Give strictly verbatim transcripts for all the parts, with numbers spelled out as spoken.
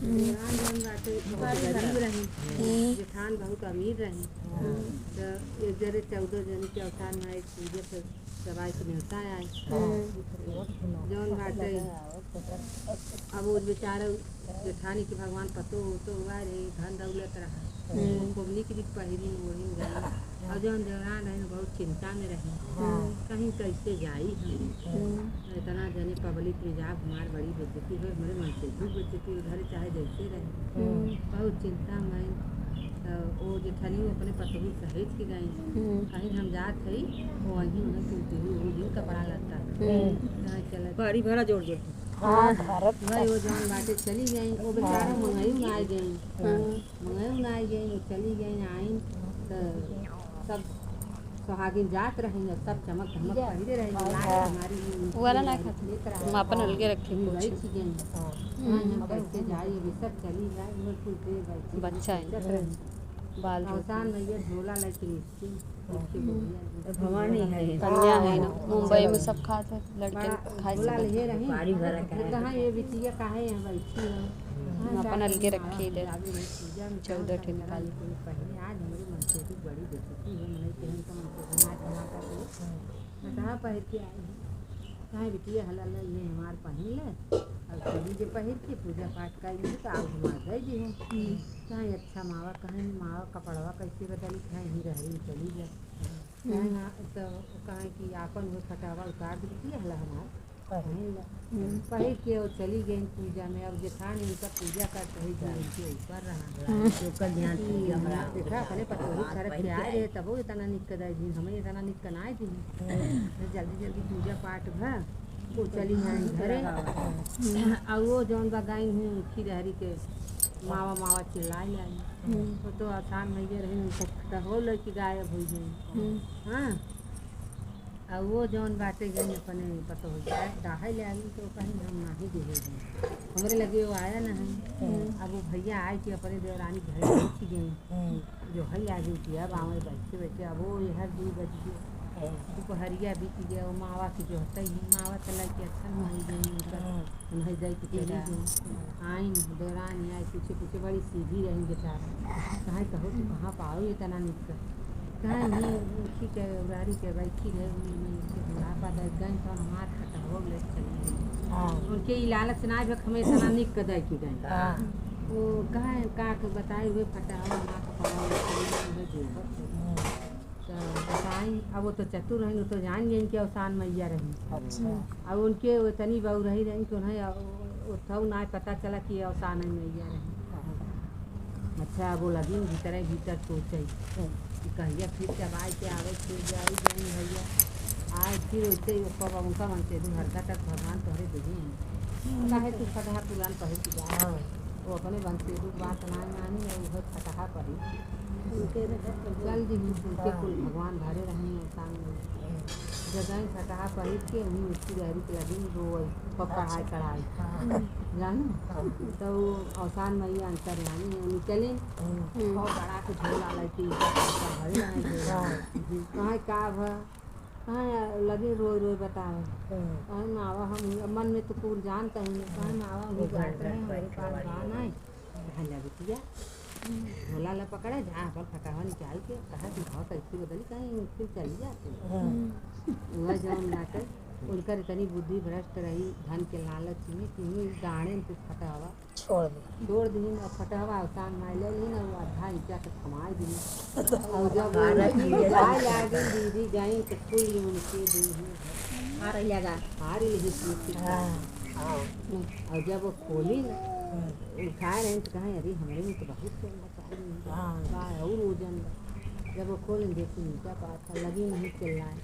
हम्म। देवरान जौन बाटे बहुत गरीब रही, हम्म। जेठान बहुत अमीर रही। हम्म। तो एक जरे चौदह जन के अवसान में एक पूजा के सबाई के नेवता आई। हम्म। जौन बाटे, अब वो बेचारे जेठानी के भगवान पतो होतो हुआ रे, धन दौलत रहा। हम्म। खूब निक निक पहिरिन ओढ़िन गई। और जौन देवरान रहे, बहुत चिंता में रहे। हम्म। कहीं कैसे जाई हम? हम्म। इतना जने पब्लिक में जा, हमार बड़ी बेइज्जती होई, हमरे मनसेधू बेइज्जती होई, घरे चाहे जैसे रहे। हम्म। बहुत चिंता में, तो वो जेठानी अपने पतोहू सहेज के गई। हम्म। कहीं हम जात हई, वो वहीं उन्हें कुल दिहू, वो दिन कपड़ा लत्ता। हम्म। कहाँ चलत? भारी भरा जोड़ जोड़। हाँ, भारत भाई, वो जौन बाटे चली गई, वो बेचारा मंगाई उंगाई गई। हाँ। मंगाई उंगाई गई, वो चली गई, आइन, तो सब सुहागिन जात रही, और सब चमक धमक पहिरे रही, हाँ। लाल हमारी वो वाला ना खाते। हम अपन अलगे रखे कुछ। बैठ गई। हाँ। हाँ, हम कैसे जाई, अभी सब चली जाए, वो कुल दे बैठी बच्चा है। सोचत रही। बाल अवसान में ये झोला लेके निकली। भवानी है। कन्या है ना, मुंबई में सब खात है, लड़के बड़ा खाए झोला से। लिए रही। बाड़ी भरा का है। कहाँ ये बिटिया काहे यहाँ बैठी है? हम अपन अलगे रखी इधर। चौदह ठे निकाल। पहले आज हमरे मनसेधू बड़ी बेइज्जती है, मने के हम तो मनसेधू नाच धमाका के। मैं कहाँ पहिर के आई हूँ? काहे बिटिया, हला ले, ये हमार पहिन ले, और चली जे पहिर के पूजा पाठ कर ली, तो आओ हमार दे दी हो। हम्म। काहे अच्छा मावा, काहे मावा कपड़वा कैसे बदली, काहे ही रहरी चली जा। हम्म। काहे ना, तो काहे कि आपन वो फटावा उतार दी, बिटिया, हला हमार पहिन ले। हम्म। पहिर के वो चली गई पूजा में। अब जेठान इनका पूजा करत रही, जो इनके ऊपर रहा। हम्म। ओकर ध्यान पूजा में। देखा, अपने पतोहू छरक के आए रहे, तबो इतना निक कदाई दिन, हमें इतना निक कनाए दिन। हम्म। तो जल्दी जल्दी पूजा पाठ भा, वो चली आई घरे। हम्म। और वो जौन बा गई हुई उनकी रहरी के मावा मावा चिल्लाए आई। हम्म। वो तो अवसान में ये रही, उनको तो हो लेके गायब हो गई। हम्म। हाँ। आ वो जौन बाटे गई अपने पतोहिया डाहे ले आवी, तो कहीं हम नाही देहे गई। हमरे लगे वो आया ना है। हम्म। अब वो भैया आए के अपने देवरानी घरे बैठ गई। हम्म। जो है आगे कि अब आवे बैठे बैठे, अब वो हर दू बज गए। हम्म। दोपहरिया बीत गया, वो मावा के जो होता ही, मावा तो लगे अच्छा न हो गई उनका। हम्म। उन्हें जाए के चली गई। आइन, देवरानी आई, पीछे पीछे बड़ी सीधी रही बेचारा। कहाँ कहो तू कहाँ पाओ ये तना निक? कहाँ नहीं, उठी के उरारी के बैठी रहे, उन्हीं में से बुढ़ापा दे गए तो हमार खतरवा ले चली गई। हाँ। उनके ई लालच ना आवे, हमें तना निक दे के गए। हाँ। वो कहाँ का के बताए हुए फटावा, हमार खतरवा ले चली गई, उहे जो बस। हम्म। तो बताई, अब वो तो चतुर रही, वो तो जान गई कि अवसान मैया रही। अच्छा। अब उनके वो इतनी बहू रही, रही कि उन्हें अ-, वो तो ना पता चला कि अवसान मैया रही। हाँ। अच्छा, अब वो लगी भीतर ही भीतर सोचे हम्म। कि कहिया फिर चबाई के आवे, फिर जाई जौन भैया। आज फिर वैसे ही ऊपर उनका मन से भी हल्का तक भगवान तोहरे देही हैं। हम्म। काहे तू फटहा पुरान पहन के जा। हाँ। वो अपने मन से भी बात ना मानी, और वो फटहा पड़ी। उनके रहे तो जल्दी ही उनके कुल भगवान भरे रहे हैं अवसान में। जगह फटहा पड़ी के उन्हीं उसकी रहरी के लगी रोई, पप्पा हाय कढ़ाई। हाँ। जानू? हाँ। तो वो अवसान मैया अंतर्यामी है, निकली। हम्म। और बड़ा के झोला लेके इनका भरे रहे झोला। हाँ। कहाँ का भा? हाँ, लगे रोए रोए बतावे। हम्म। कहे मावा हम, मन में तो कुल जानता ही नहीं, कहे मावा हम वो घर जाते घर हैं, हमारे बैठ पास वाली बान है। है। हाँ, ले बिटिया। हम्म। झोला ला पकड़े, जा अपन फटावा निकाल के, कहा कि भाव कैसे बदली, कहीं फिर चली जाते। हम्म। वह जौन ना कर, उनकर इतनी बुद्धि भ्रष्ट रही, धन के लालच में, कि उन्हीं गाड़े में कुछ फटावा। छोड़ दे। छोड़ दीन, अब फटहवा अवसान माई ले लीन, और आधा ईंटा के थमाई दीन। और जब वो जाए लागी, दीदी गई तो कुल उनके दीदी हार लगा। हार ही नहीं सीखी। हाँ, हाँ। और जब वो खोली, हम्म। उठाए रहे तो कहे, "अरे, हमरे में तो बहुत सोना चांदी है। हाँ। बा, और वजन बा।" जब वो खोली, देखी ईंटा पाथर लगी नहीं चिल्लाए।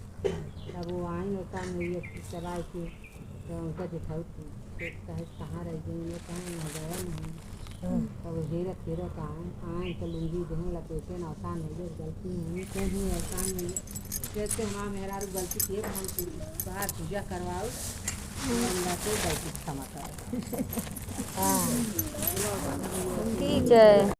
तब वो आई और काम में ये चला के तो उनका जेठाऊ पूछे, "कहे, कहाँ रह गई?" वो कहे, "वहाँ गया नहीं।" हम्म। तब हेरत हेरत आए, आए तो लुंगी देहन लपेटे न, अवसान नहीं है, गलती नहीं, कहीं अवसान नहीं है। जैसे हमारा मेहरारू गलती किए तो हम पू-, बाहर पूजा करवाओ, हम्म। अल्लाह से गलती क्षमा करो। हाँ। ठीक है।